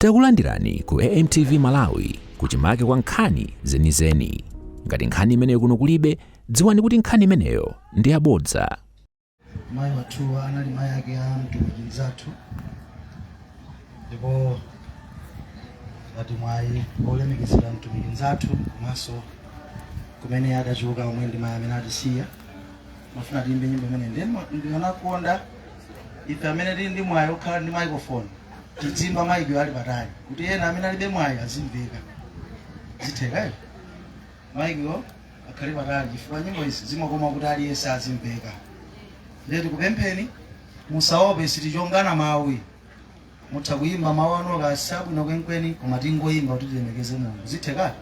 Takulandirani ku AMTV Malawi kuchimake kwa nkhani zenizeni. Ngati nkhani imeneyo kuno kulibe, dziwani kuti nkhani imeneyo ndi yabodza. Mayi wathuwa anali mayi ake a mtumiki mzathu, ndipo ngati mwayi wolemekezera mtumiki mzathu komanso kumene adachoka omwe ndi mayi amene atisiya, mafuna tiyimbe nyimbo imene. Ndiye ndikanakonda ife amene tili ndi mwayi okhala ndi microphone tizimba maikiwo ali patali kuti ena amene alibe mwayi azimveka. Zitheka maikiwo akhale patali chifukwa nyimbo izi zimakoma kuti aliyense azimveka. Ndiye tikupempheni, musaope, sitichongana mawu. Mutha kuyimba mawu anu akasabwino kwenikweni, koma tingoyimba kuti tilemekeze Mulungu. Zitheka?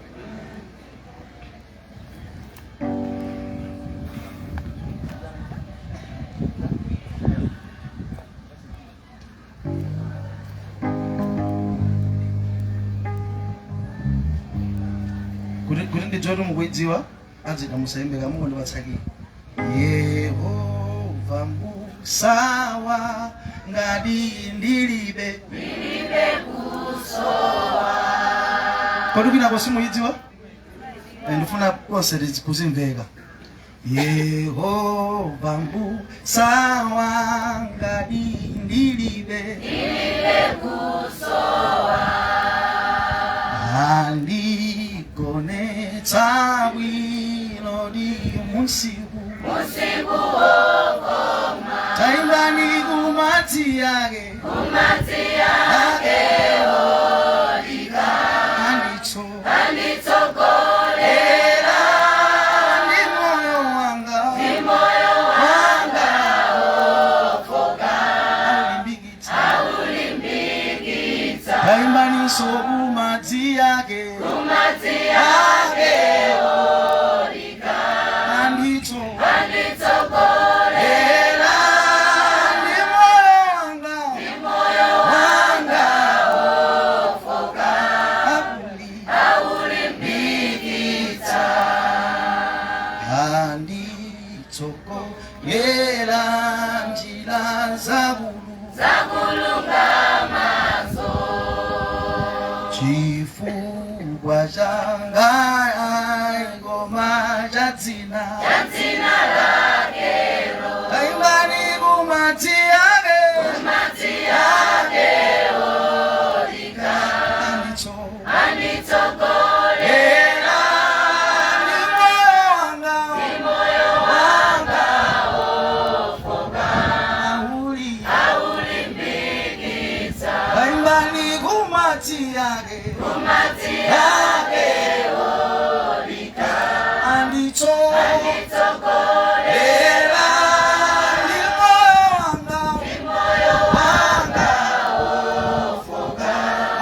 Kuti ndidziwe kuti mukuidziwa, adzida musayimbe kamukundipatsaki. Yehova mbusa wangadi, ndilibe kusowa. Kodi kwinako simuyidziwa? Ndifuna konse kuzimveka. Yehova mbusa wangadi, ndilibe kusowa, andigonetsa bwino di musiku. Taimbani kumadzi ake, kumadzi ake anditso anditsogolera, ndi moyo wanga, ndi moyo wanga ofoka aulimbikitsa, aulimbikitsa. Taimbaniso kumadzi ake, kumadzi ake anditso anditsogolera, ndi moyo wanga, ndi moyo wanga ofoka aulimbikitsa, anditsogolera njira zakulu zakulungamazo, chifukwa changa ngoma cha dzina lakelo. Taimbani kumadzi ake, kumadzi ake anditso anditsogolera, ndi moyo wanga, ndi moyo wanga ofoka auli aulimbikitsa. Taimbani kumadzi ake, kumadzi ake anditso anditsogolera, ndi moyo wanga, ndi moyo wanga ofoka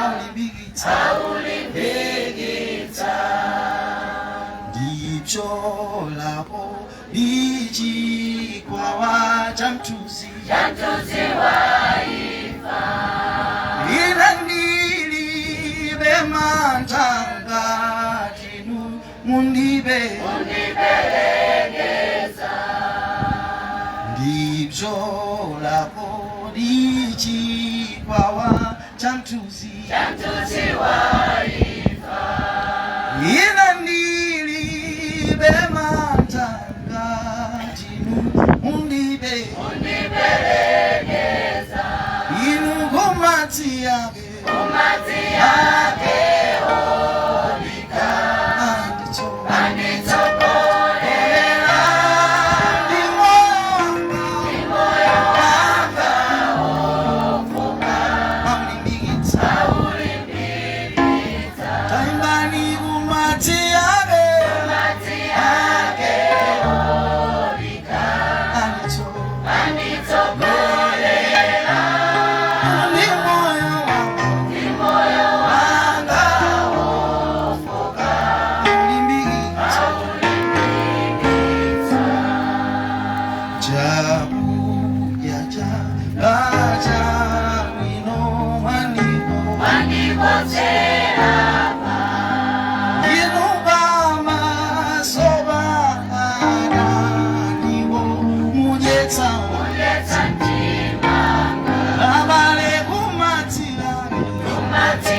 aulimbikitsa, aulimbikitsa. Ndipyolapo ndichikwawa cha mthunzi, ine ndilibe mantha ngati inu mundibe ndipyolapo ndichikwawa cha mthunzi, ine ndilibe mantha ngati inu mundibe inu kumadzi ake, kumadzi ake anditso anditsogolera, ndi moyo wanga aulimbikitsa. Taimbani kumadzi ake, ake anditso anditsogolera, ndi moyo wanga, ndi moyo wanga ofoka aulimbikitsa. Chakudya changa chabwino mwandipo inu pamaso pa adaniwo mudyetsa abale kumadzi ake.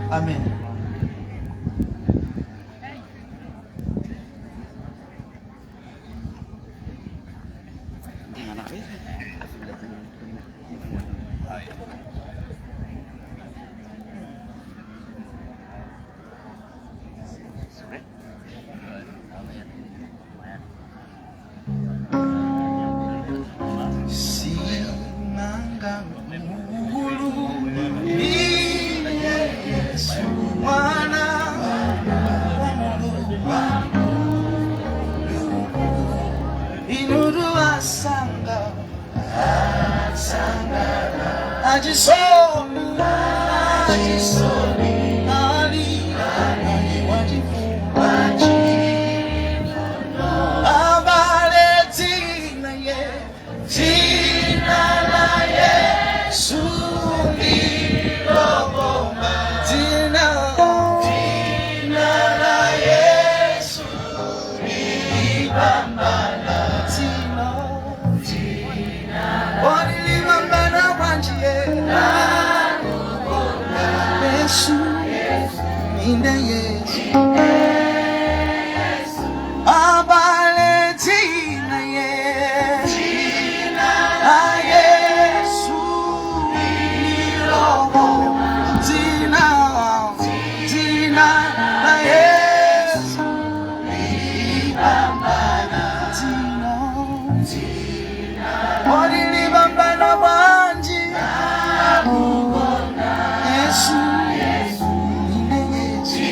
Amen. Sinanga mulu Yesu mwana wa Mulungu inuru asanga asanga ajisomi ajisomi ali ali wajifu abale tina ye tina la Yesu ndiloboma tina tina la Yesu libambana tina tina olilibambana kwanjiye Yesu inde Yesu abale tina ye tina la Yesu nilobo tina tina la Yesu libambana tina tina olilibambana kwanji Yesu inde Yesu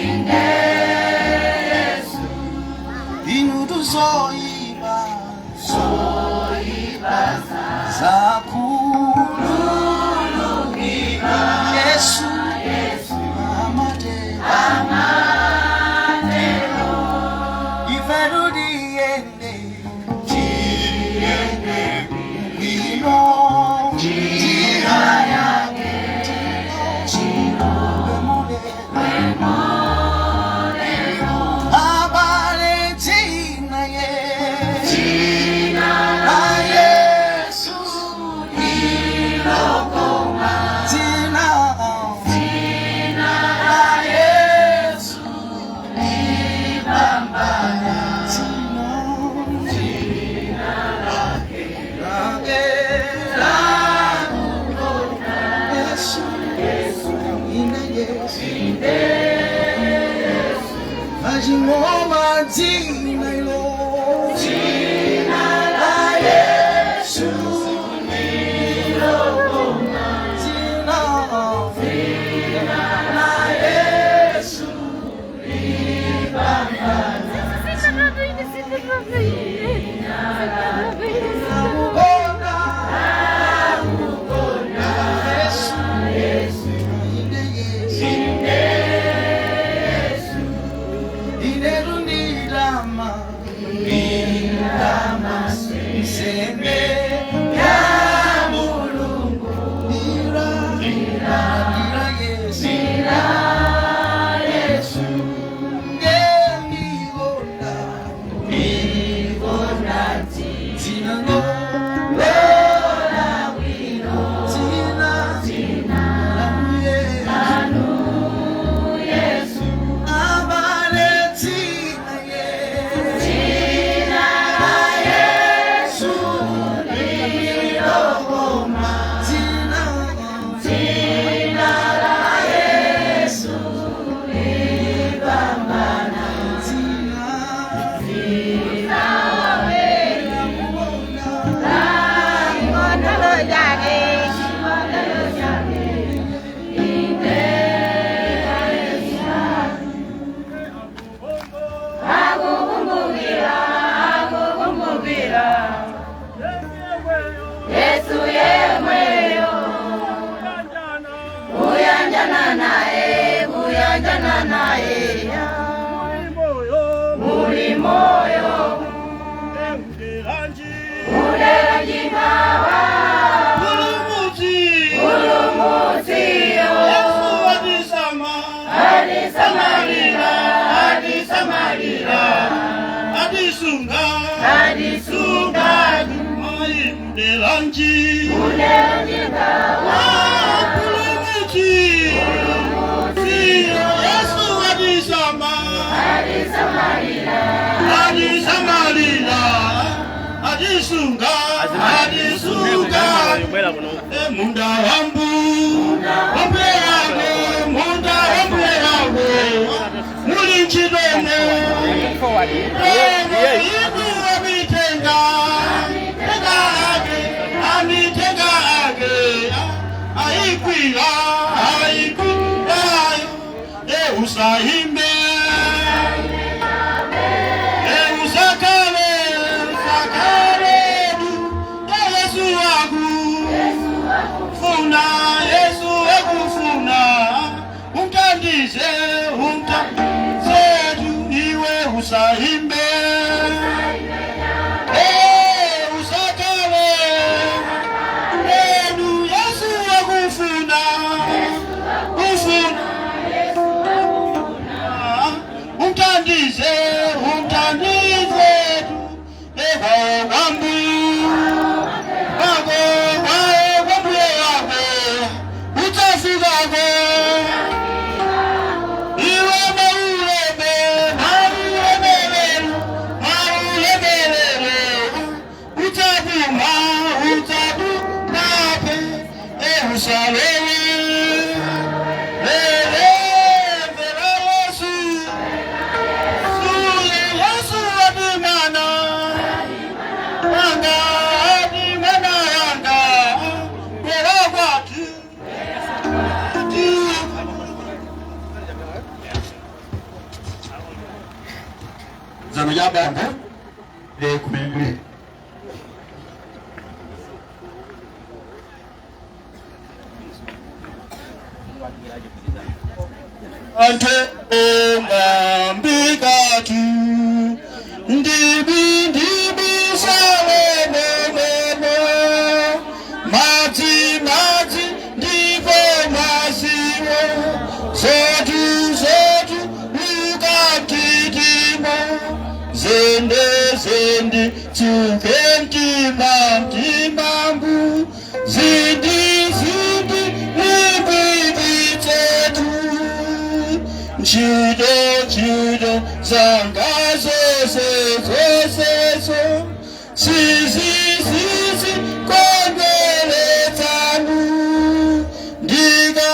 Vachingoma dzina ilo Dzina la Yesu Dzina Dzina la Yesu Nakubona Nakubona Yesu Yesu Ine Yesu Yesu Inerundilama Ndilama Nsembe ya Mulungu Ndira Ndira Ndira Yesu Ndira Yesu Ngendigonda Ndigonda Dzina ngo Lola wino Dzina Dzina Yesu Abale dzina Yesu Dzina Yesu Lilokoma Dzina Dzina la Yesu Libambana Dzina Dzina Yesu yemweyo kuyanjana naye kuyanjana naye muli moyo udera njingawa ulumuziyo adisamalira adisamalira adisunga udera njingawa adisamalira Adisamalira, adisunga, adisunga, munda wambu, wambu yawe, munda wambu yawe, muli nchidene, itu amitenga, tenga ake, amitenga ake, aikwila, aikwila, eusahimbe. Eusakale, sakale, Yesu wangu funa Yesu ekufuna umtandise umtandisetu iwe usahimbe Eh, usakale enu Yesu ekufuna ufuna umtandise umtandise ekwambu bako kwambuye yakho utsafikako iwe maulebe maulemelelo maulemelelo utsakuma utsakumape eusalewe lele mvela Yesu Suye Yesu adimana Yanga adimana yanga Kwera kwatu Tu Zano ya bambo le kumengule. Ante ngambikatu Ndibi ndibi sawe nenene Madzi madzi ndipo masiwo Zetu zetu lukatitima Zende zende tsuke mtima mtimambu Zindi zindi limbikitsetu Ntchito ntchito zanga zose zosezo Sizi sizi kondweletsanu Ndika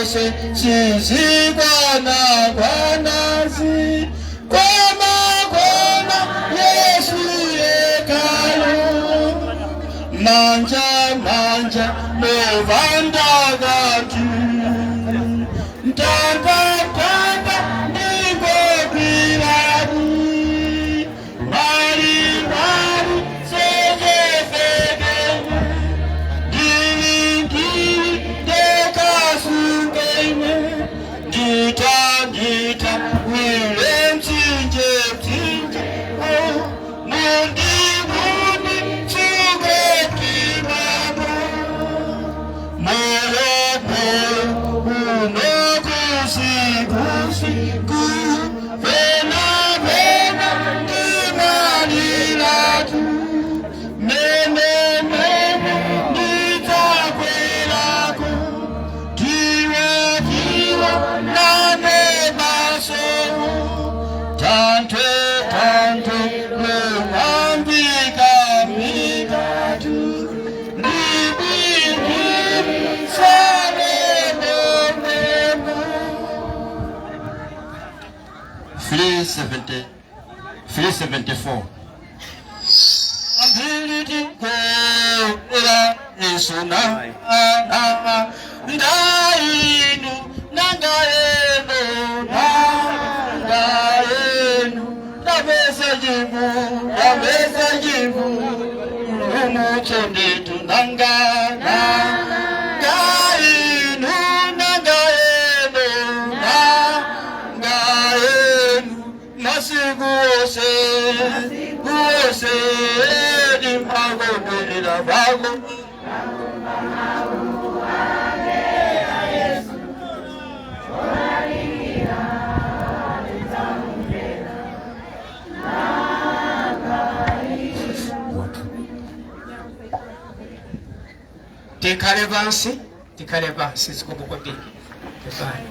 zose sizikwana kwanazi koma koma Yesu yekayo manja manja novanda kantu ntanda ntanda ndingokwirani mari mari seke seke ndiri ndiri ndekasungene ndita ndita wile mtsinje mtsinje oh, mundi mundi tsukekimabo moyo moyo unokusikusiku vena vena ndimalilatu mene mene ndidzakwelako tiwe tiwe nane masowo tantwe tantwe lungambika mikatu ndibindiri salemememo 370 374 Ambiliti isuna ndainu nangaenu nangaenu ndabese jibu ndabese jibu umuchenditu nanga nangainu nangaenu nangaenu masiku ose ose ndimagombelera bako Tikhale pansi, tikhale pansi, zikomo kwambiri. Goodbye.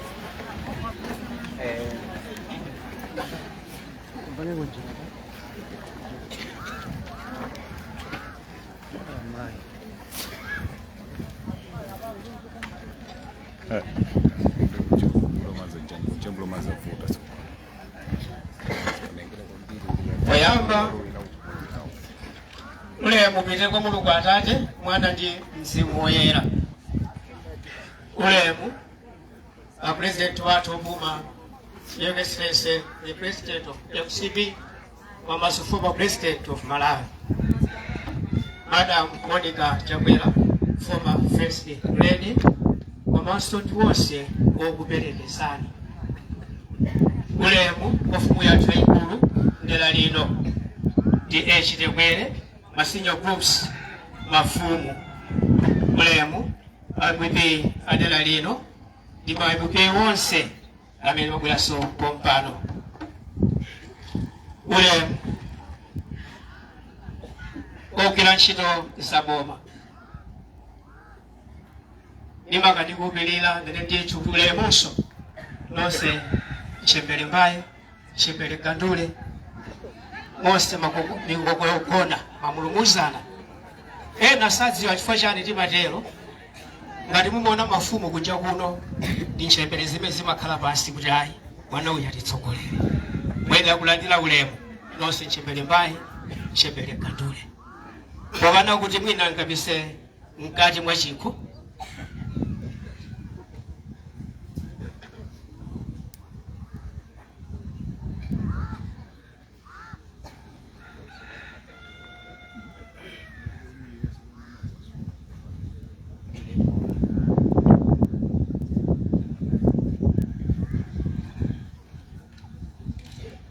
Poyamba ulemu upite kwa Mulungu Atate, Mwana ndi Mzimu Woyera. Ulemu a president wathu obuma, Your Excellency the President of MCP, komanso former President of Malawi, Madam Monica Chakwera, former First Lady, komanso ndi wonse wokuperekezani. Ulemu kwa mfumu yathu yayikulu ndera lino ndi Echitekwere, ma senior groups, mafumu. Ulemu MP adera lino ndi ma MP wonse amene mabweranso pompano. Ulemu ogwira ntchito zaboma ndimakandikuupirira ndene ndithu ulemunso nonse mchembere mbaye, mchembere gandule, monse mikoko yogona mamulumuzana. Ena sadziwa chifukwa chani timatero. Ngati mumaona mafumu kunja kuno ndi nchembere zimene zimakhala pansi kuti ayi, mwana uyu atitsogolere. Mwene akulandira ulemu nonse mchembere mbaye, mchembere gandule, pokana kuti mwina nkapise mkati mwa chikho.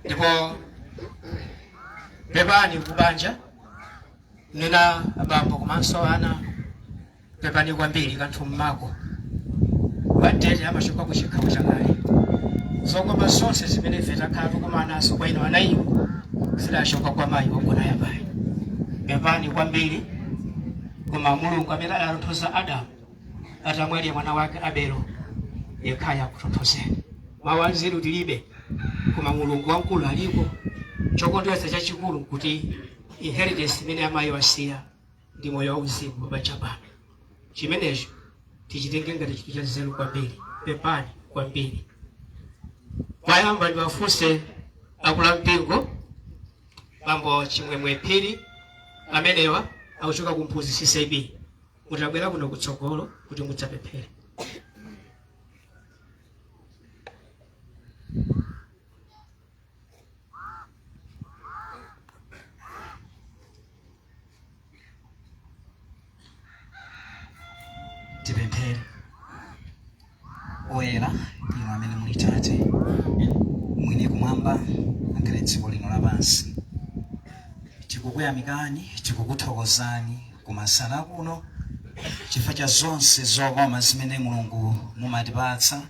Ndipo pepani kubanja nena abambo komanso ana, pepani kwambiri. Kanthu mmako wadete amachoka ku chikhawo chakale. Zokoma zonse zimene ife takhala tikumana nazo kwa ino ana inu zidachoka kwa mayi wagona yapayi. Pepani kwambiri, koma Mulungu amene adatonthoza Adamu atamwalira mwana wake Abelo yekhaya akutonthozeni. Mawu anzeru tilibe, koma Mulungu wamkulu aliko. Chokondweretsa chachikulu nkuti inheritance imene amayi wasiya ndi moyo wauzimu wabanja pano. Chimenecho tichitenge ngati chinthu cha nzeru kwambiri. Pepani kwambiri. Poyamba ndiwafunse akulu ampingo, Bambo Chimwemwe Phiri, amenewa akuchoka ku Mphuzi CCAP, mutabwera kuno kutsogolo kuti mudzapemphere. Tipemphere. Oyera inu amene muli Tate mwini kumwamba ngakhale dziko lino lapansi, tikukuyamikani, tikukuthokozani kumasana kuno chifukwa cha zonse zokoma zimene Mulungu mumatipatsa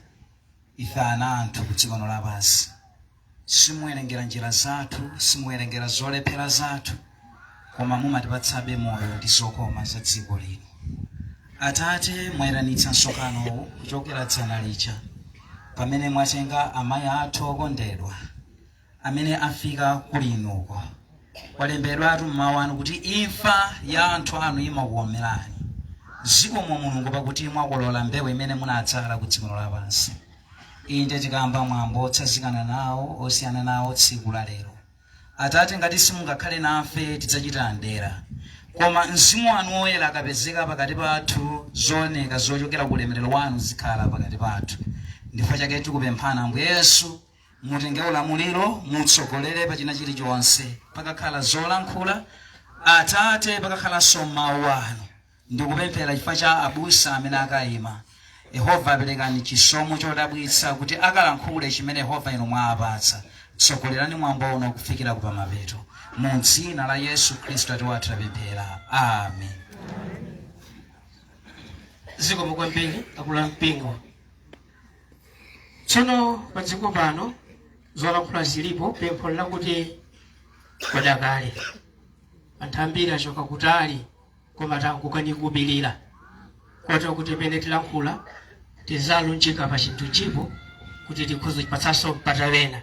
ife ana anthu ku dziko lino lapansi. Simuwerengera njira zathu, simuwerengera zolephera zathu, koma mumatipatsabe moyo ndi zokoma za dziko lino. Atate, mwayitanitsa msonkhanowu kuchokera dzana lija pamene mwatenga amayi athu okondedwa amene afika kulinuko. Kwalembedwatu mmawu anu kuti imfa ya anthu anu imakukomerani. Zikomo Mulungu, pakuti mwakolola mbewu imene munadzala ku dziko lapansi. Inde, tikamba mwambo otsazikana nawo, osiyana nawo tsiku la lero. Atate, ngati simungakhale nafe, tidzachita mdera, koma Mzimu wanu Woyera akapezeka pakati pathu, zooneka zochokera ku ulemerero wanu zikhala pakati pathu. Ndifukwa chake tikupemphana, Ambuye Yesu, mutenge ulamuliro, mutsogolere pa china chilichonse. Pakakhala zolankhula, Atate, pakakhalanso mawu anu, ndikupemphera chifukwa cha abusa amene akayima. Yehova, aperekani chisomo chodabwitsa kuti akalankhule chimene Yehova inu mwawapatsa. Tsogolerani mwambo uno kufikira kupamapeto. Mu dzina la Yesu Khristu Tate wathu tapemphera, amen. Zikomo kwambiri akulu ampingo. Tsono pa dziko pano zolankhula zilipo. Pempho lakuti kwadakale anthu ambiri achoka kutali, koma tangokanikupirira, kotero kuti pene tilankhula tizalunjika pa chinthu chipo kuti tikhoza kupatsanso mpata wena.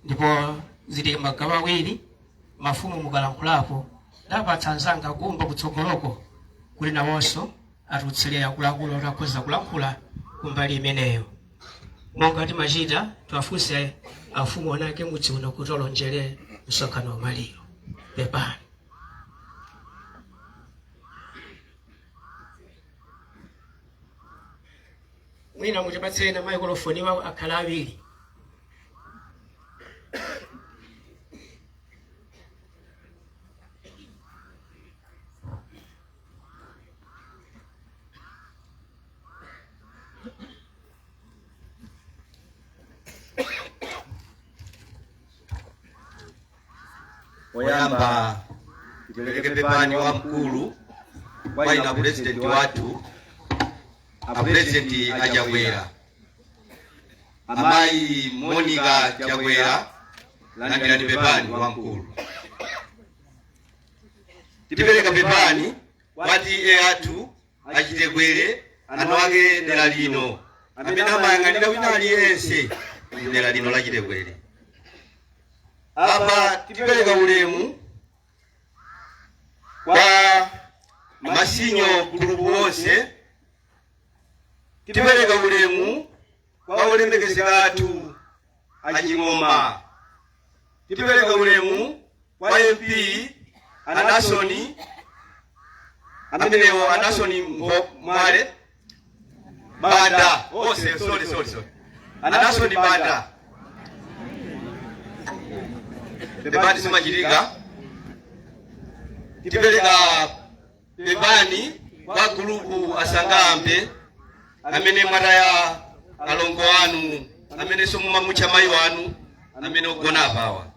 Ndipo zili magawo awiri. Mafumu mukalankhulapo, ndapatsa anzanga kumba kutsogoloko kuti nawonso atutsire akuluakulu oti akhoza kulankhula kumbali imeneyo. Monga timachita, tiwafunse afumu onake mudzi uno kuti alonjere msonkhano wa maliro. Pepani. Mwina mutipatsire na maikrofoni wawo, akhala awiri. Poyamba tipereke pepani wamkulu kwa ina purezidenti wathu, apurezidenti aChakwera, amayi Monica Chakwera, landirani pepani wamkulu. Tipereka pepani kwa TA athu aChitekwere, anu ake dera lino amene amayang'anira wina aliyense dera lino la Chitekwere. Apa tipereka ulemu kwa masinyo gulupu wonse. Tipereka ulemu kwa olemekezeka athu aChing'oma. Tipereka ulemu kwa MP Anasoni, amenewo Anasoni Mwale Banda onse, sorry, sorry, sorry, Anasoni Banda, pepani, simachitika. Tipereka pepani kwa gulupu asangambe amene mwataya alongo anu amene somumamutcha mayi wanu amene ogona apawa.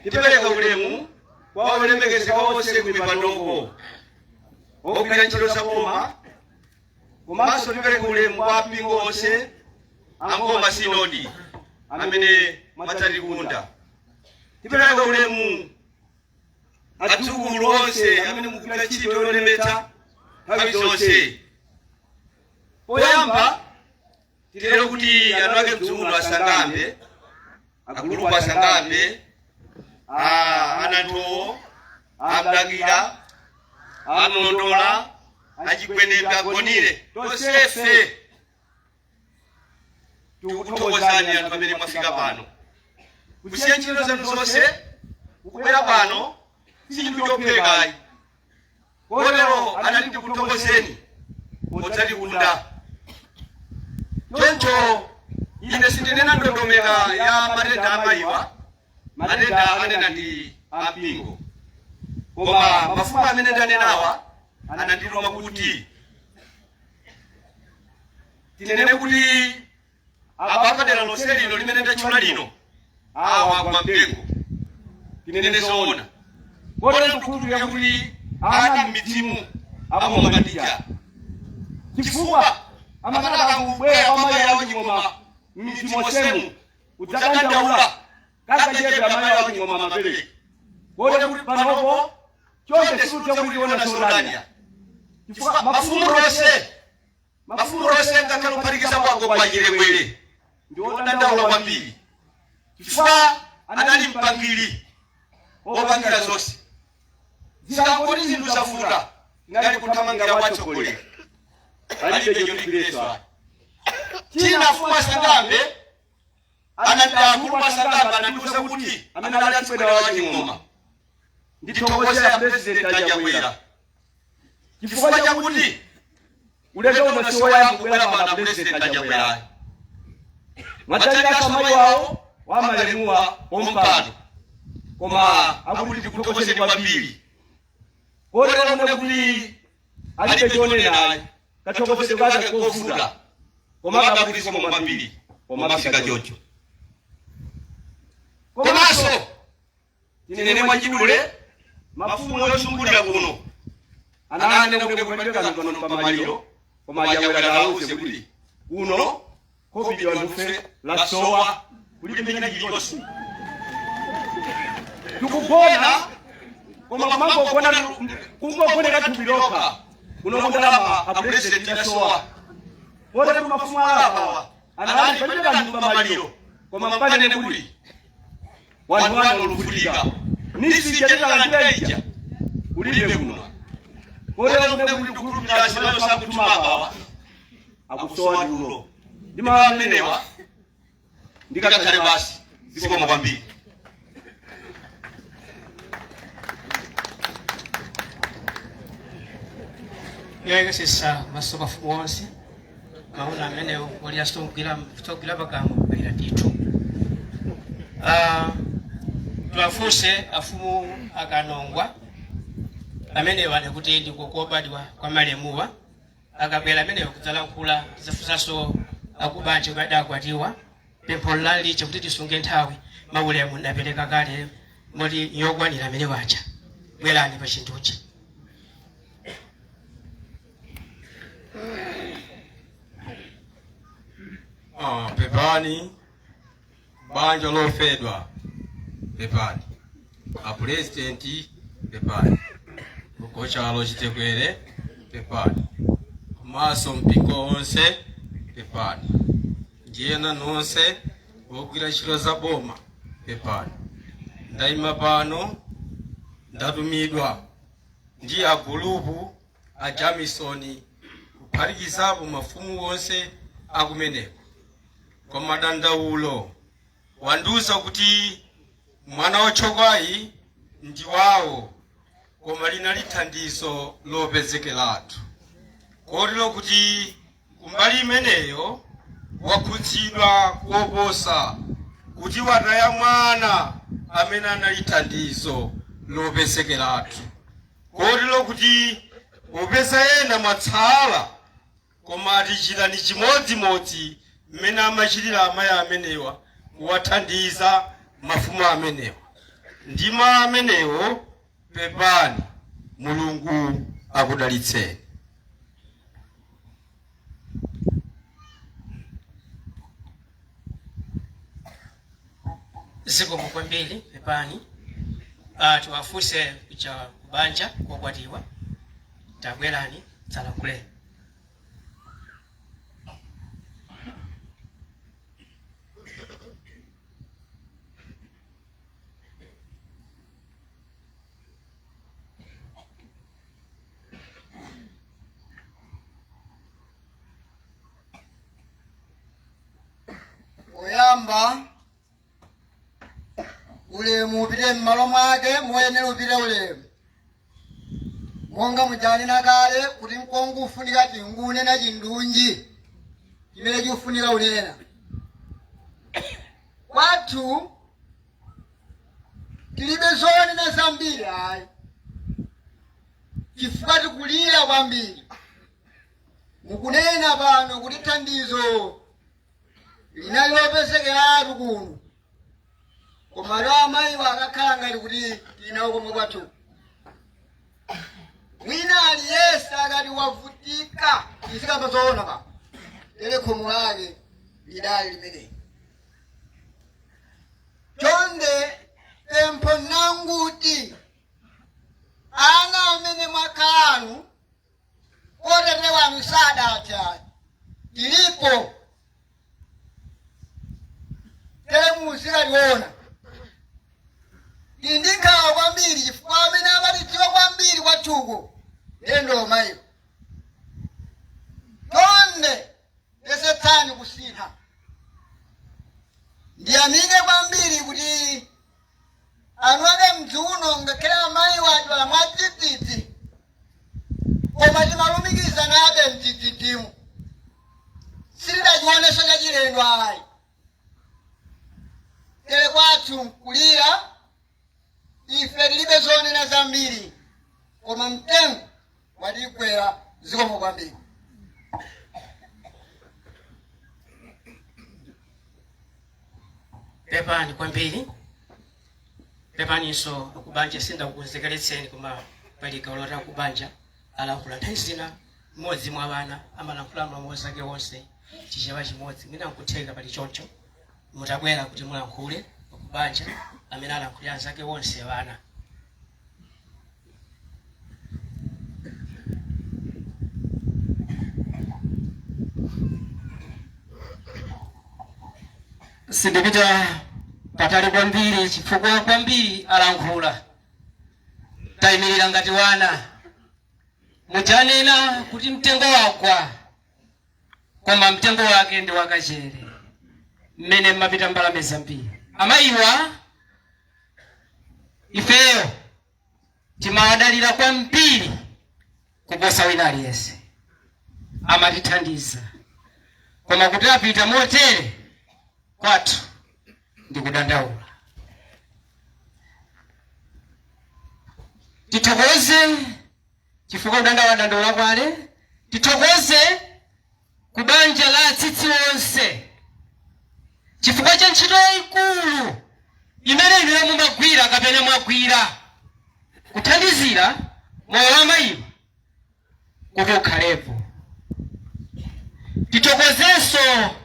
Tipereka ulemu kwa olemekezeka onse ku mipandoko ogwira ntchito za boma, komanso tipereka ulemu kwa mpingo onse angoma sinodi amene mwatsatikunda. Tipereka ulemu adzukulu onse amene mukugwira ntchito yolemetsa nthawi zonse. Poyamba tilero kuti anu ake mdzukulu asangambe, agulupu asangambe, ananthowo, amdakira, amlondola, achigwenembe, agonire, tonsefe. Tikukuthokozani anthu amene mwafika pano. Kusiya ntchito zanu zonse kubwera pano si chinthu chophwekayi. Kotero anati tikuthokozeni podzatikunda. Choncho ine sindinena ndondomeka ya matenda amayiwa, matenda anena ndi ampingo, koma mafumu amene ndanenawa anandituma kuti tinene kuti apa padera lonse lino limene ndatchula lino awa agwa mtengo, tinene zoona. Kotero tikukhulupirira kuti ana m'midzimu amamangandija chifukwa amakati akangobwera kwa mayi awo Ching'oma m'midzi monsemu kudzadandaula kangachepe amayi awo Ching'oma amapereka. Kotero kuti panopo chonde situthe kuti tiona zotani chifukwa mafumu onse, mafumu onse ngakhale kuphatikiza kwako kwa Chilembwere ndi odandaula kwambiri chifukwa anali mpangiri wopangira zonse. Zikangoti zinthu zavuta tinali kuthamangira kwa atsogoleri, palibe chotigwireso ayi. China afumu asangambe akulu asangambe anandiuza kuti amene ali atsogoleri wa Ching'oma ndithokoze a President Achakwera chifukwa chakuti ulendo uno si woyamba kubwera pano. President Achakwerayo mwadzaliranso amayi wawo wamalemuwa pompano, koma akuti tikuthokozeni kwambiri. Kotero mune kuti alibe chonenayi, kathokozedwe kake kovuta, koma akuti zikomo kwambiri pomafika choncho. Komanso tinene mwachidule, mafumu ozungulira kuno ananena kuti kupalibe kanthu pano pamaliro, koma Achakwera tawauze kuti kuno khobidi wanthufe lasowa, kulibe china chilichonse. Tikugona koma kumangogona, kungogoneka thupi lokha. Kuno kundalama a President lasowa. Kotero mafumu alapawa anati palibe kanthu pamaliro, koma mpanene kuti wanthu wanu oluvutika nisija titalandira ija kulibe kuno. Kotero kune kuti tikhulupirira azimayo sakutuma apawa akusowa tulo. Ndi mawu amenewa ndikakhale basi. Zikomo kwambiri. Yoyekesesa maso mafumu onse maona amenewo walira sogwira pakamwa alira ndithu. Tiwafunse afumu akanongwa amenewa kuti ndiko kobadwa kwa malemuwa. Akabwera amenewa kudzalankhula, tidzafunsanso akubanja kumene adakwatiwa. Pempho lalija kuti tisunge nthawi, maulemu ndapereka kale moti yokwanira. Amene waja bwerani pa chinthuchi. Pepani banja lofedwa, pepani a President, pepani kuchalo Chitekwere, pepani komanso mpingo wonse, pepani ndiyena nonse wogwira ntchito za boma, pepani. Ndayima pano ndatumidwa ndi agulupu a Jamison kuphatikizapo mafumu onse akumeneko koma dandaulo wandiuza kuti mwana wotchokwayi ndi wawo, koma linali thandizo lopezekeratu, kotero kuti kumbali imeneyo wakhudzidwa koposa kuti wataya mwana amene anali thandizo lopezekeratu, kotero kuti popeza ena mwatsala, koma tichitani chimodzimodzi mmene amachitira amayi amenewa kuwathandiza mafumu amenewa. Ndi mawu amenewo, pepani, Mulungu akudalitseni. Zikomo kwambiri, pepani. Tiwafunse kuja kubanja kokwatiwa. Tabwerani dzalankhuleni. Tere m'malo mwake moyenera upite ulemu monga mujanena kale kuti nkongufunika tingunena chindunji chimene chikufunika unena kwathu. Tilibe zonena zambiri ayi, chifukwa tikulira kwambiri. Mukunena pano kuti thandizo linali lopezekeratu kuno, koma lero amayiwo akakhala ngati kuti tinawo komwe kwathu. Mwina aliyese akati wavutika, tizikamba zoona pa tere, khomo lake lidali limeneli. Chonde pempho nanguti ana amene mwakhalanu kotate wanu sadatha, tilipo, tere muzikationa. Tili ndi nkhawa kwambiri chifukwa amene amatidziwa kwambiri kwathuko ndendo mayiwo. Chonde yesetsani kusintha. Ndiyamike kwambiri kuti anu ake mdzi uno, ngakhale amayi wadwala mwadzidzidzi, koma timalumikizanabe mdzidzidzimu, sitidachioneso chachilendo ayi. Tere kwathu nkulira, ife tilibe zonena zambiri, koma mtengo watigwera. Zikomo kwambiri. Pepani kwambiri, pepaninso akubanja, sindakukonzekeretseni, koma pali gawo loti akubanja alankhula. Nthawi zina mmodzi mwa vana amalankhula mlomo zake wonse Chichewa chimodzi, mwina nkutheka pali choncho. Mutabwera kuti mulankhule akubanja amene alankhulira anzake wonse vana. Sindipita patali kwambiri chifukwa kwambiri alankhula. Tayimirira ngati wana. Mujanena kuti mtengo wagwa, koma mtengo wake ndi wakachere mmene mmapita mbalame zambiri. Amayiwa ifeyo timawadalira kwambiri kuposa wina aliyense, amatithandiza, koma kuti apita motere, kwathu ndikudandaula. Tithokoze chifukwa kudandaula dandaula kwale. Tithokoze ku banja la atsitsi onse chifukwa cha ntchito yayikulu imene inuyo mumagwira kapena mwagwira kuthandizira moyo wa mayiwa kuti ukhalepo. Tithokozenso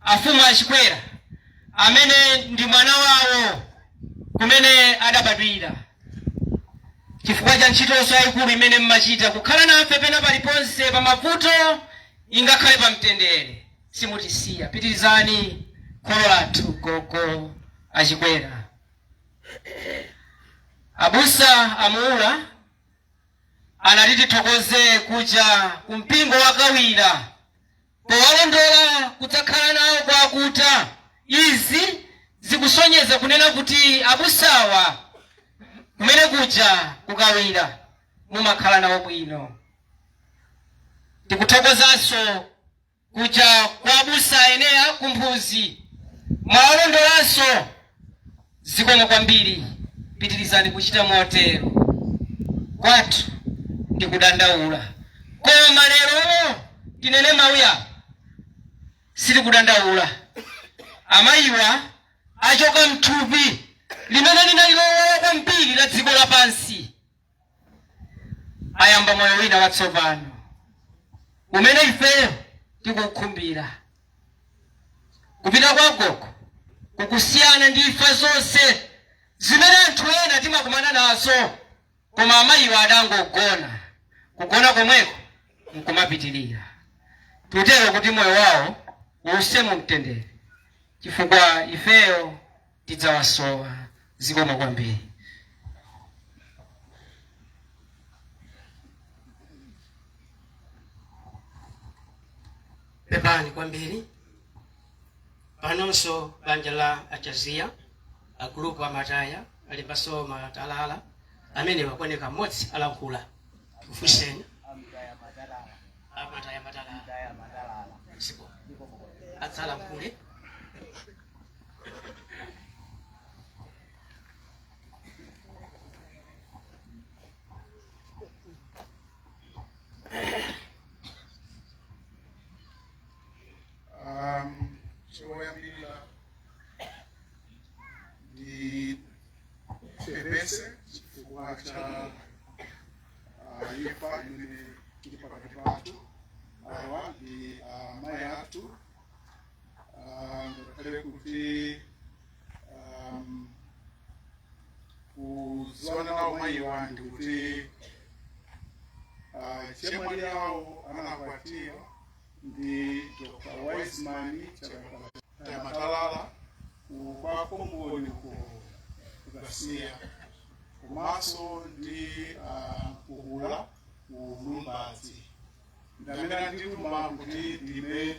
afumu Achikwera amene ndi mwana wawo kumene adabadwira chifukwa cha ntchitonso yayikulu imene mmachita kukhala nafe pena paliponse pa mavuto ingakhale pa mtendere, simutisiya. Pitirizani, kholo lathu gogo Achikwera. Abusa Amuula anati tithokoze kuja kumpingo wakawira powalondola kudzakhala nawo kwakuta. Izi zikusonyeza kunena kuti abusawa kumene kuja kukawira mumakhala nawo bwino. Tikuthokozanso kuja kwa abusa Eneya kumphuzi, mwawalondolanso. Zikomo kwambiri, pitirizani kuchita motero. Kwathu ndikudandaula, koma lero tinene mawu yawo, sitikudandaula. Amayiwa achoka mthupi limene linali lowawa kwambiri la dziko lapansi, ayamba moyo wina watsopano umene ifeyo tikukhumbira. Kupita kwa gogo kukusiyana ndi imfa zonse zimene anthu ena timakumana nazo, koma amayiwa adangogona, kugona komweko nkumapitirira. Tutero kuti moyo wawo uuse mu mtendere chifukwa ifeyo tidzawasowa. Zikomo kwambiri. Pepani kwambiri. Panonso banja la Achaziya, agulupu amataya. Alembanso matalala amene wakuoneka mmodzi alankhula. Tikufunseni amataya matalala ziko adzalankhule. Choyambirira ndipepese chifukwa cha imfa imene ili pakati pathu. Awa ndi amayi athu, ngakhale kuti kudziwana nawo mayiwa ndi kuti chemwali awo anakwatiwa ndi Dr. Wiseman Matalala kwa Komboni ku Kasiya, komanso ndi Mkukula ku Lumbazi. Ndamene andituma kuti ndime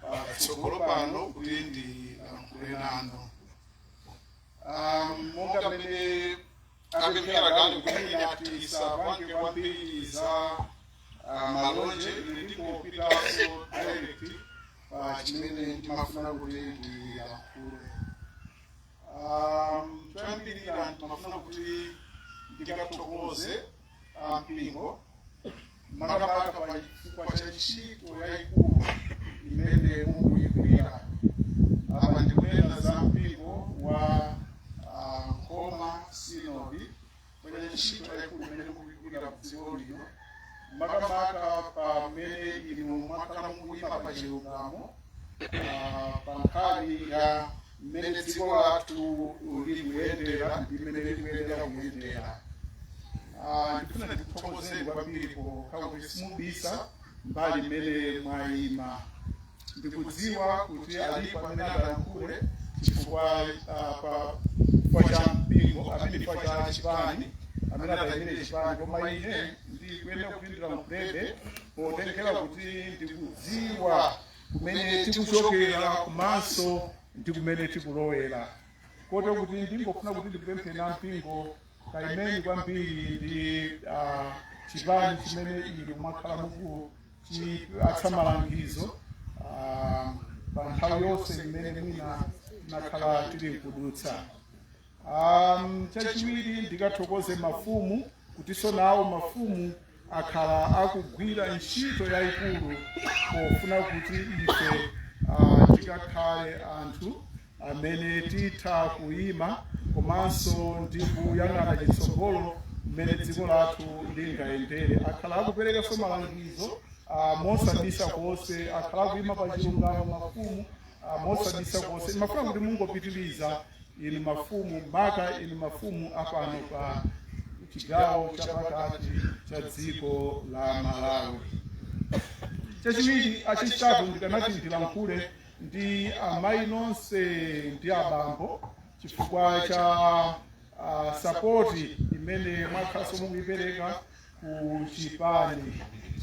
patsogolo pano kuti ndilankhule nanu. Monga mmene apemphera kale kuti ine tisapange kwambiri za malonje, ine ndingopitanso direct pa chimene ndimafuna kuti ndiyankhule. Choyambirira ndimafuna kuti ndikathokoze mpingo, makamaka pa chifukwa cha ntchito yayikulu imene mukuyigwira. Apa ndikunena za mpingo wa Nkhoma Sinodi, kwenye ntchito yayikulu imene mukuyigwira dziko lino, makamaka pamene inu mwakhala mukuyima pa chilungamo pa nkhani ya mmene dziko lathu likuyendera ndi mmene likuyendera kuyendera. Ndifuna ndikuthokozeni kwambiri pokhala kuti simubisa mbali imene mwayima. Ndikudziwa kuti alipo amene adalankhule chifukwa chifukwa cha mpingo amene chifukwa cha chipani amene adayimire chipani, koma ine ndikuyenda kuti ndilankhulebe potengera kuti ndikudziwa kumene tikuchokera komanso ndi kumene tikulowera, kotero kuti ndingofuna kuti ndikupempheni mpingo, kaimeni kwambiri ndi chipani chimene inu mwakhala mukuchipatsa malangizo pa nthawi yonse imene mwina tinakhala tili nkudutsa. Chachiwiri ndikathokoze mafumu kutinso nawo mafumu akhala akugwira ntchito yayikulu pofuna kuti ife tikakhale anthu amene titha kuyima komanso ndi kuyang'ana chitsogolo mmene dziko lathu lingayendere. Akhala akuperekanso malangizo mosabisa konse, akhala akuyima pa chilungamo mafumu mosabisa konse. Mafuna kuti mungopitiliza inu mafumu, maka inu mafumu apano pa chigawo chapakati cha dziko la Malawi. Chachiwiri, achitatu, ndikanati ndilankhule ndi amayi nonse ndi abambo chifukwa cha support imene mwakhalanso mukuyipereka ku chipani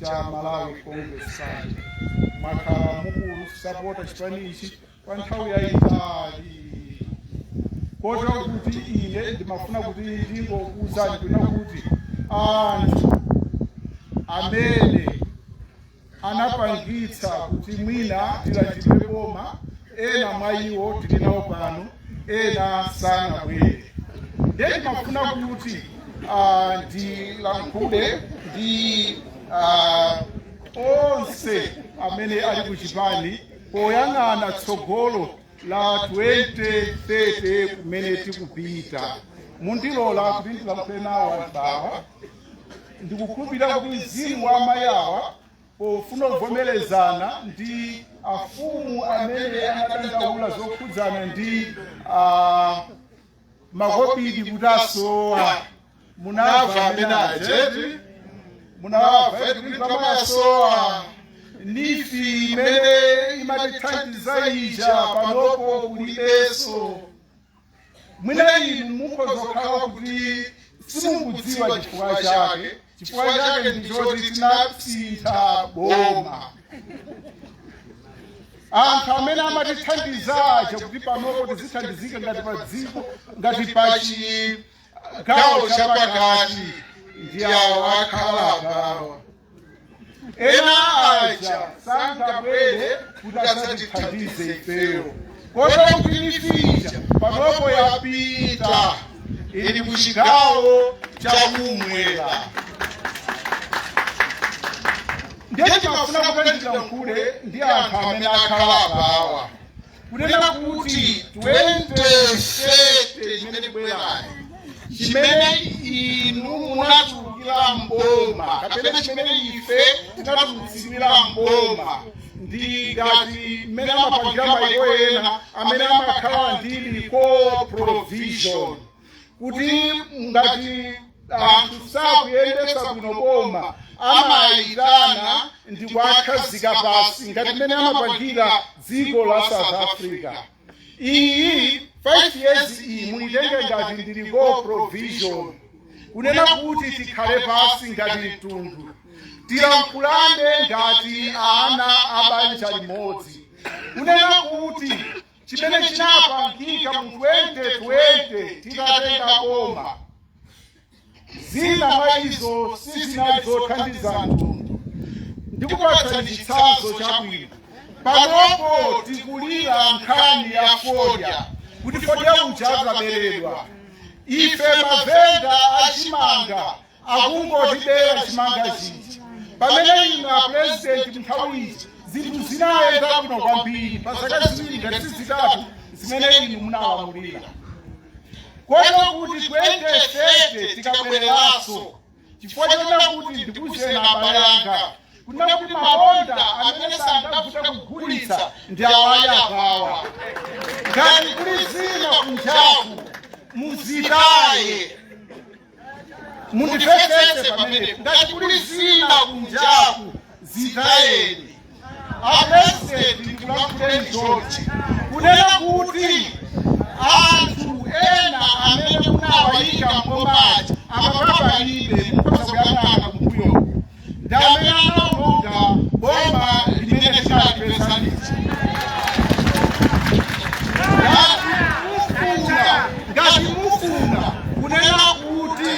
cha Malawi Congress Party. Mwakhala mukusapota chipani ichi kwa nthawi yayitali, kotero kuti ine ndimafuna kuti ndingokuwuzani kuna kuti anthu amene anapangitsa kuti mwina tilandidwe boma, ena mwa iwo tili nawo pano, ena sanabwere. Ndiye ndimafuna kuti ndilankhule ndi onse amene ali ku chipani poyang'ana tsogolo la 2030 kumene tikupita. Mundilola kuti ndilankhule nawo anthu awa. Ndikukhulupirira kuti mzimu wa amayi awa pofuna kuvomerezana ndi afumu amene anadandaula zokhudzana ndi makobidi kuti asowa. Munamva amene ajeti munamva eti kuti pamasowa NEEF imene imatithandiza ija panopo kulibenso. Mwina inu mukhoza kukhala kuti simukudziwa chifukwa chake. Chifukwa chake ndi choti tinasintha boma. Anthu amene amatithandiza aja kuti panopo tizithandizika ngati pa dziko ngati pa chi Chigawo chapakati ndi awo akhala apawa. Ena aja sangabwere kuti adzatithandize ifeyo, kotero kuti NEEF ija panopo yapita, ili ku chigawo chakumwera. Ndiye timafuna kuti tilankhule ndi anthu amene akhala apawa, kunena kuti 2030 imene ibwerayi, chimene inu munatulukira mboma kapena chimene ife tinatulutsidwira mboma, ndi ngati mmene amapangira maiko ena amene amakhala ndi recall provision, kuti ngati anthu sakuyendetsa bwino boma, amayitana ndi kuwakhazika pasi, ngati mmene amapangira dziko la South Africa. Iyi 5 years iyi muyitenge ngati ndi recall provision, kunena kuti tikhale pasi ngati mtundu, tilankhulane ngati ana a banja limodzi, kunena kuti chimene chinapangika mu 2020 titatenga boma, zina mwa izo sizinali zothandiza mtundu. Ndikupatsani chitsanzo chabwino. Panopo tikulira nkhani ya fodya, kuti fodya uja adzaberedwa. Ife mavenda achimanga akungotibera chimanga chija, pamene inu a President nthawi iji zinthu zinayenda bwino kwambiri pa zaka 2 ngati 3 zimene inu munalamulira. Kotero kuti 2030 tikabwereranso, chifukwa chonena kuti ndikuuzeni abale anga, kunena kuti malonda amene sangavute kugulitsa ndi awali apawa. Ngati kuli zina kunjaku, muzitaye. Mundimvetsetse pamenepo. Ngati kuli zina kunjaku, zitayeni. A President, ndikulankhuleni chonchi, kunena kuti anthu ena amene munawayika mbomaji amapapalibe, mukhoza kuyang'ana kumbuyo, ndi amene anaononga boma limene tinalipeza lija. Ngati mufuna kunena kuti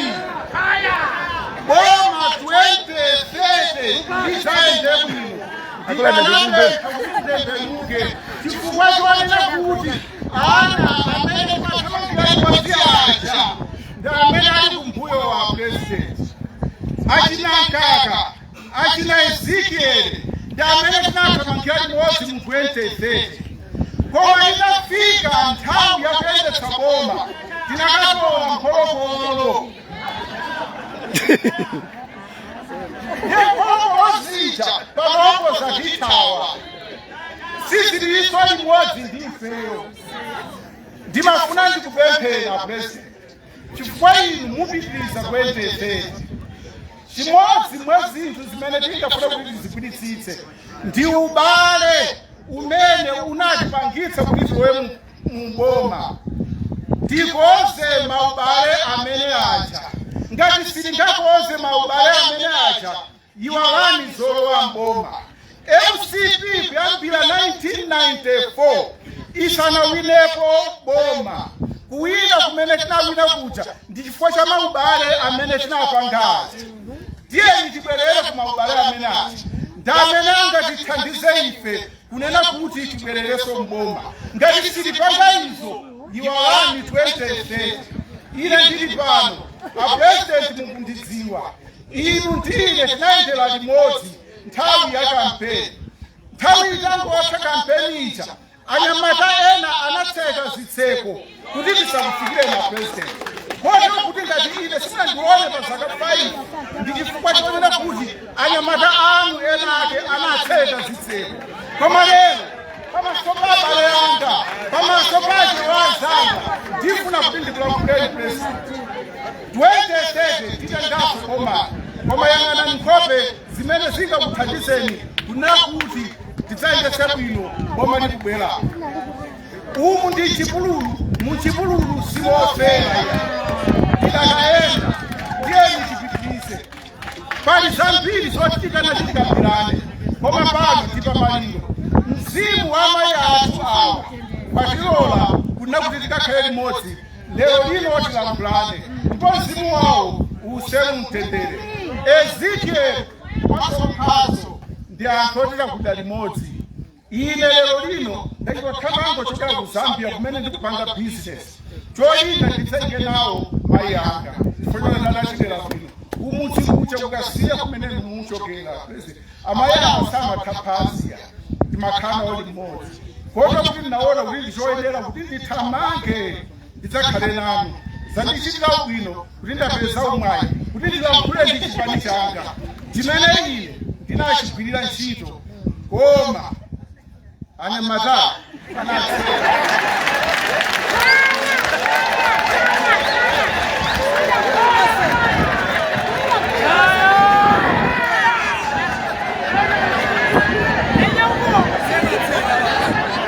boma 2030 lidzayende bwino, ndikanapempha chifukwa chonena kuti ana amene timathamangira limodzi aja ndi amene ali kumbuyo wa President, achina Mkaka, achina Ezekiel, ndi amene tinathamangira limodzi mu 2030. Koma itafika nthawi yakuyendetsa boma, tinakatola mpholopolo. Mpholopolo zija panopo zatithawa, sizilinso limodzi ndi ifeyo. Ndimafuna ndikupempheni, President, chifukwa inu mupitiriza 2030, chimodzi mwa zinthu zimene tingafune kuti tizigwiritsitse ndi ubale umene unatipangitsa kuti tilowe muboma. Tikonze maubale amene aja. Ngati sitingakonze maubale amene aja, iwalani zolowa mboma. MCP kuyambira 1994 isanawinepo boma. Kuwina kumene tinawina kuja ndi chifukwa cha maubale amene tinapangazi. Tiyeni tibwerere ku maubale amene aja, ndi amene angatithandize ife kunena kuti tibwererenso mboma. Ngati sitipanga izo, iwalani 2030. Ine ndili pano, a President, mukundidziwa. Inu ndine tinayendera limodzi nthawi ya kampeni. Nthawi itangotha kampeni ija, anyamata ena anatseka zitseko kuti tisamufikire na President, kotero kuti ngati ine simunandione pa zaka 5, ndi chifukwa chonena kuti anyamata anu ena ake anatseka zitseko. Koma lero, pamaso pa abale anga, pamaso pa achewa anzanga, ndifuna kuti ndikulankhuleni, President. 2030 titengaso boma, koma yang'anani nkhope zimene zingakuthandizeni kunena kuti tidzayendetse bwino boma likubwera. Umu ndi chipululu, muchipululu siwofera, tidakayenda. Tiyeni tipitirize. Pali zambiri zochitika nachitikambirane, koma pano tipamaliro. Mzimu wa amayi athu awa watilola kunena kuti tikakhale limodzi. Lero lino tilankhulane, ndipo mzimu wawo uuse mumtendere. Ezekiel komanso Mphatso ndi anthu otera kuda limodzi. Ine lero lino ndachitothamanga chokera ku Zambia kumene ndikupanga business, cholinga ndidzaike nawo mayi anga, chifukwa ndadachitera bwino kumudzi kucha kukasiya kumene muchokera. President, amayi awa samathaphazia, timakhala nawo limodzi, kotero kuti ndinaona kuti ndichoyenera kuti ndithamange ndidzakhale nanu. Zandichitira bwino kuti ndapeza umwayi kuti ndilankhule ndi chipani changa chimene ine ndinachigwirira ntchito, koma anyamata anatseka.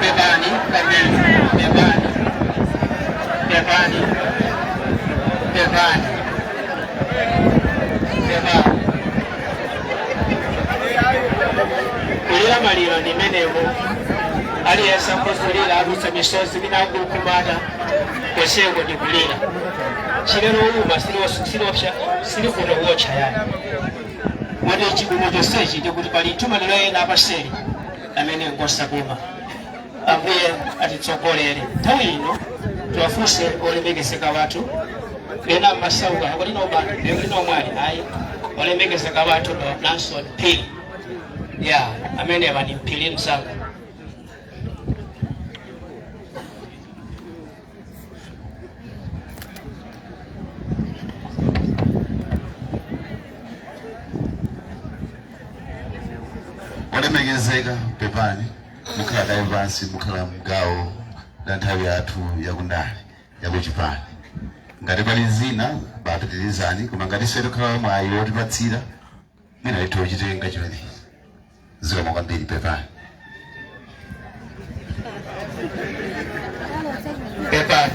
Pepani kwambiri, pepani, pepani, pepani, pepani. Kulira maliro ndi menemo, aliyense akuzulira, adutsa misozi, minakukumana koseko ndi kulira. Chilero uma silopsa, silifuna kuwotcha yani. Moti chigumo chonsechi ndikuti pali maliro ena apaseri amene ngosakuma. Ambuye atitsogolere. Nthawi ino tiwafunse olemekezeka wathu ena masauka akulino lino mwali ayi, olemekezeka wathu no Nanson Phiri ya amene ni Mphiri msanga. Olemekezeka, pepani, mukhala kaye pansi, mukhala mgawo la nthawi yathu yakundale yakuchipani. Ngati pali zina bapitirizani, koma ngati ife tikhala mwayi wotipatsira mwina ithu uchitenga chimenechi. Zikomo kwambiri, pepani. Pepani,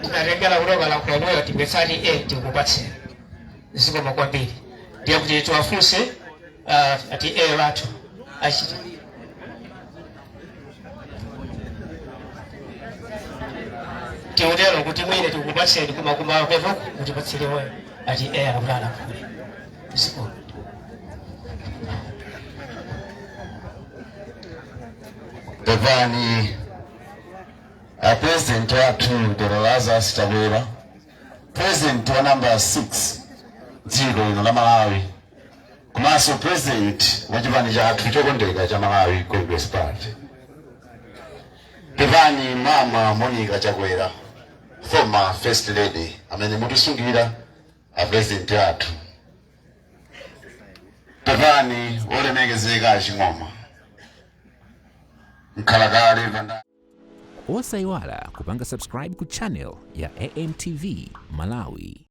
tinatengera kuloka lankhula tibwetsani e tikupatseni. Zikomo kwambiri. Ndiye kuti tiwafunse ati e wathu achite. Tiutero kuti mwine tikupatseni, koma kumapeto kutipatsire wewe ati e akuti alankhule. Zikomo. Pepani, a President wathu Dr. Lazarus Chakwera, President wa number 6 dziko lino la Malawi, komanso President wa chipani chathu chokondeka cha Malawi Congress Party. Pepani, Mama Monica Chakwera, former First Lady amene mutisungira a President athu. Pepani, olemekezeka aching'oma mkhalakale panda. Osayiwala kupanga subscribe ku channel ya AMTV Malawi.